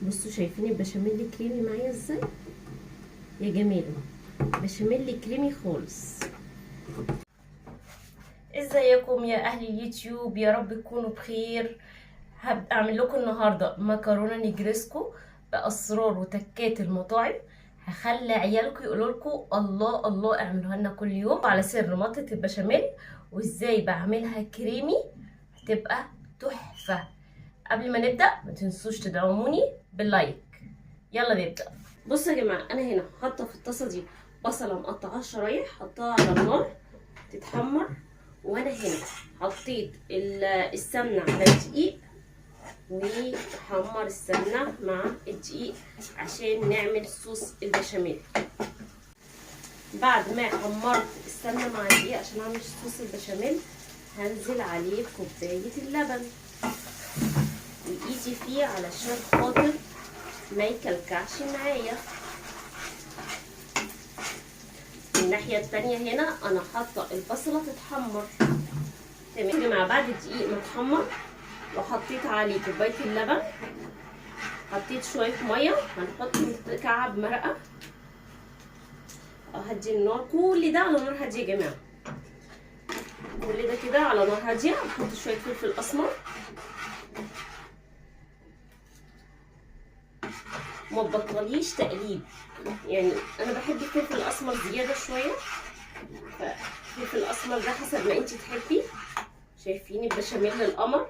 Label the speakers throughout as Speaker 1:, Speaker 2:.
Speaker 1: بصوا شايفين البشاميل كريمي معايا ازاي يا جماله، بشاميل كريمي خالص. ازيكم يا اهل اليوتيوب، يا رب تكونوا بخير. هبقى اعمل لكم النهارده مكرونه نجرسكو باسرار وتكات المطاعم، هخلي عيالكم يقولوا لكم الله الله اعملوها لنا كل يوم، على سر مطه البشاميل وازاي بعملها كريمي، هتبقى تحفة. قبل ما نبدا ما تنسوش تدعموني بال like. يلا نبدا. بصوا يا جماعة، انا هنا حاطه في الطاسه دي بصله مقطعاها شرايح، حطاها على النار تتحمر، وانا هنا حطيت السمنة على الدقيق، وحمر السمنة مع الدقيق عشان نعمل صوص البشاميل. بعد ما حمرت السمنة مع الدقيق عشان اعمل صوص البشاميل، هنزل عليه بكوبايه اللبن وايدي فيه علشان خاطر ما يكلكعش معايا. الناحية التانية هنا انا حاطه البصله تتحمر. تمام يا جماعة، بعد الدقيق ما اتحمر وحطيت عليه كوباية اللبن، حطيت شوية مية، هنحط مكعب مرقه. هدي النار، كل ده على نار هادية يا جماعة، كل ده كده على نار هادية. هنحط شوية فلفل اسمر، ما تبطليش تقليب، يعني انا بحب الفلفل الاسمر زيادة شوية، فالفلفل الاسمر ده حسب ما انت تحبي. شايفين البشاميل للقمر،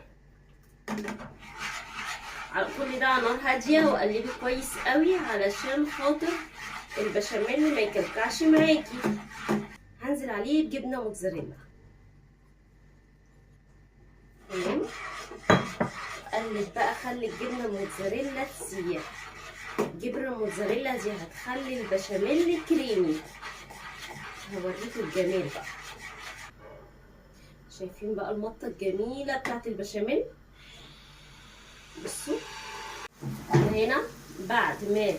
Speaker 1: على كل ده على نار هادية، وقلبي كويس قوي علشان خاطر البشاميل ما يكلكعش معاكي. هنزل عليه بجبنه موتزاريلا. تمام، قلب بقى، خلي الجبنة الموتزاريلا تسيح. الجبنة الموتزاريلا دي هتخلي البشاميل كريمي. هوريكم الجمال بقى. شايفين بقى المطه الجميلة بتاعت البشاميل؟ بصوا انا هنا بعد ما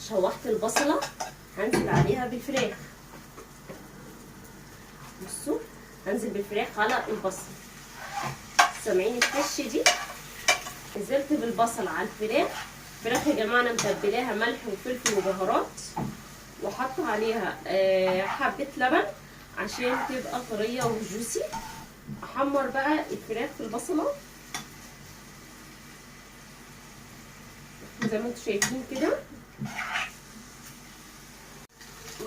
Speaker 1: شوحت البصله هنزل عليها بالفراخ. بصوا هنزل بالفراخ على البصل، سامعين الفش دي؟ نزلت بالبصل على الفراخ. الفراخ يا جماعة انا متبلاها ملح وفلفل وبهارات، وحاطه عليها حبه لبن عشان تبقى طرية وجوسي. احمر بقى الفراخ في البصله زي ما انتم شايفين كده.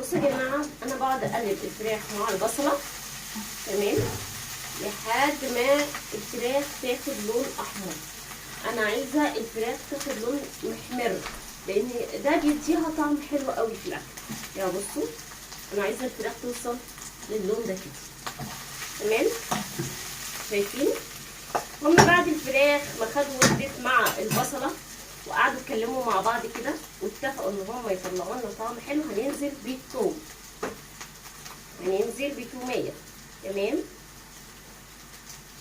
Speaker 1: بصوا يا جماعة، انا بقعد اقلب الفراخ مع البصله، تمام، لحد ما الفراخ تاخد لون احمر. انا عايزه الفراخ تاخد لون محمر، لان ده بيديها طعم حلو قوي في الاكل. يا بصوا انا عايزه الفراخ توصل للون ده كده. تمام، شايفين؟ هم بعد الفراخ ما خدوا ودت مع البصله وقعدوا يتكلموا مع بعض كده، واتفقوا ان هم يطلعوا لنا طعم حلو. هننزل بالثوم، هننزل بتوميه. تمام،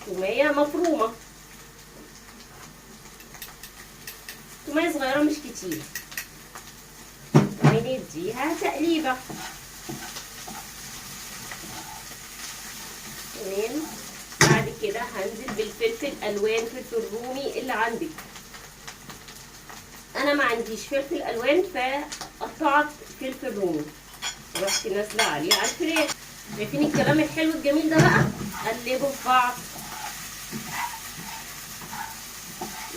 Speaker 1: توميه مفرومه، توميه صغيرة مش كتير، ونديها تقليبه. تمام، بعد كده هنزل بالفلفل الوان، فلفل رومي اللي عندك. انا ما عنديش فلفل الوان فقطعت فلفل رومي، رحت نازله عليه على الفراخ. شايفين الكلام الحلو الجميل ده بقى؟ قلبه في بعض.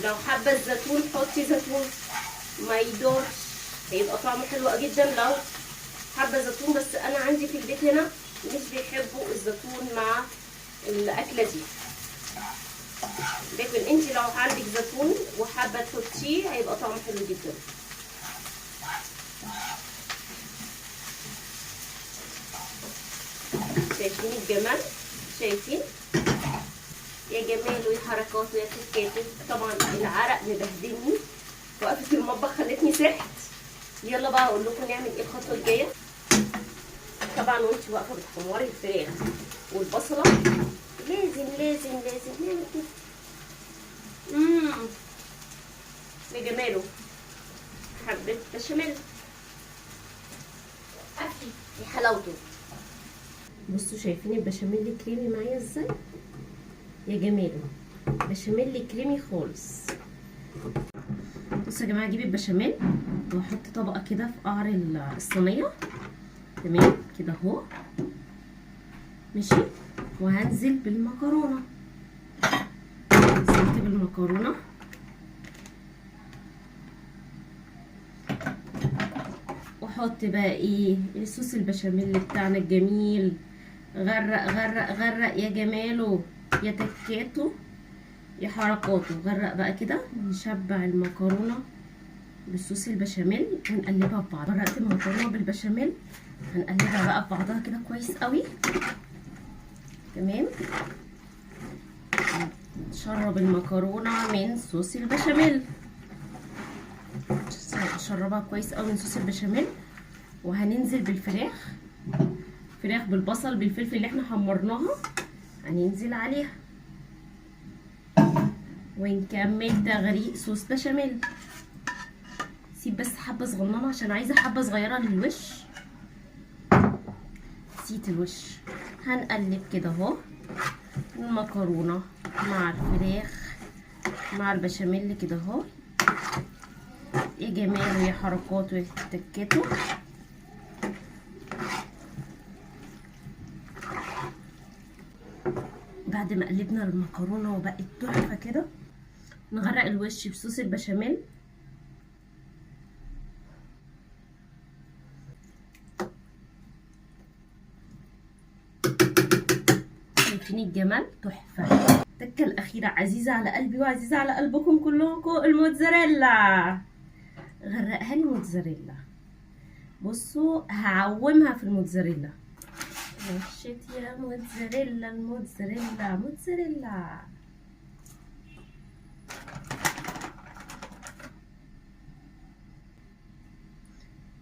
Speaker 1: لو حابة الزيتون حطي زيتون، ما يضرش، هيبقى طعمه حلو جدا لو حابة زيتون. بس انا عندي في البيت هنا مش بيحبوا الزيتون مع الاكلة دي، لكن انت لو عندك زيتون وحابة تحطيه هيبقى طعمه حلو جدا. شايفين الجمال؟ شايفين يا جمال ويا حركاته ويا تكاته. طبعا العرق مبهدلني، وقفت المطبخ خلتني سحت. يلا بقى اقول لكم نعمل ايه الخطوة الجاية. طبعا وانت واقفة بتحمري الفراخ والبصله لازم لازم لازم نعمل كده. يا جماله، حبه بشاميل يا حلاوته. بصوا شايفين البشاميل كريمي معايا ازاي يا جماله، بشاميل كريمي خالص. بصوا يا جماعة، اجيب البشاميل واحط طبقه كده في قعر الصينية، تمام كده اهو، ماشي. وهنزل بالمكرونه، نزلت بالمكرونه، واحط بقى ايه الصوص البشاميل بتاعنا الجميل. غرق غرق غرق يا جماله، يا تكاته، يا حركاته. غرق بقى كده، نشبع المكرونه بالصوص البشاميل ونقلبها في بعض. غرقت المكرونه بالبشاميل، هنقلبها بقى في بعضها كده كويس قوي، تمام. نشرب المكرونه من صوص البشاميل، نشربها كويس قوي من صوص البشاميل. وهننزل بالفراخ، فراخ بالبصل بالفلفل اللي احنا حمرناها، هننزل عليها ونكمل تغريق صوص بشاميل. سيب بس حبه صغننه عشان عايزه حبه صغيرة للوش، نسيت الوش. هنقلب كده اهو المكرونه مع الفراخ مع البشاميل كده اهو، يا جماله يا حركاته يا تكاته. بعد ما قلبنا المكرونه وبقت تحفة كده، نغرق الوش بصوص البشاميل. شايفين الجمال؟ تحفة. التكه الاخيرة عزيزه على قلبي وعزيزه على قلبكم كلكم، الموتزاريلا. غرقها لي موتزاريلا، بصوا هعومها في الموتزاريلا. مشيت يا موتزاريلا، الموتزاريلا موتزاريلا.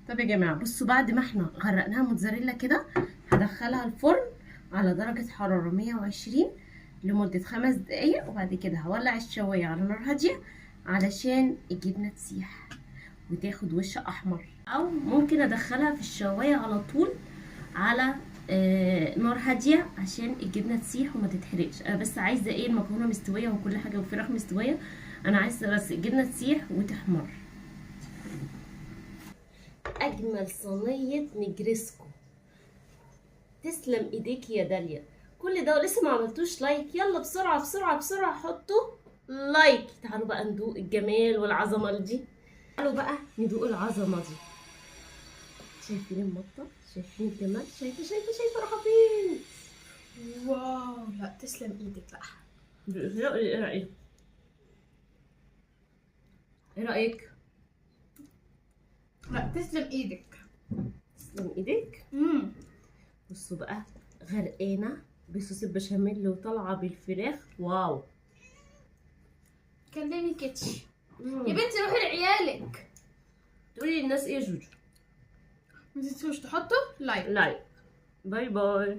Speaker 1: طب يا جماعة بصوا، بعد ما احنا غرقناها موتزاريلا كده، هدخلها الفرن على درجة حرارة 120 لمدة 5 دقايق، وبعد كده هولع الشواية على نار هادية علشان الجبنة تسيح وتاخد وش أحمر. أو ممكن أدخلها في الشواية على طول على نار هادية عشان الجبنة تسيح وما تتحرقش. أنا بس عايزة إيه، المكرونة مستوية وكل حاجة والفراخ مستوية، أنا عايزة بس الجبنة تسيح وتحمر. أجمل صينية نجرسكو، تسلم ايديك يا داليا. كل ده ولسه ما عملتوش like؟ يلا بسرعة بسرعة بسرعة حطوا like. تعالوا بقى ندوق الجمال والعظمة دي، تعالوا بقى ندوق العظمة دي. شايفين المطه؟ شايفين الجمال؟ شايفه شايفه شايفه رايحة فين؟
Speaker 2: wow، لا تسلم ايدك. لا
Speaker 1: ايه رايك؟ ايه رايك؟
Speaker 2: لا تسلم ايدك.
Speaker 1: تسلم ايدك. بصوا بقى، غرقانة بصوص البشاميل وطالعه بالفراخ. wow.
Speaker 2: كلمي كيتش يا بنتي، روحي لعيالك.
Speaker 1: تقولي للناس ايه يا جوجو؟
Speaker 2: ما تنسوش تحطوا like.
Speaker 1: like. bye bye.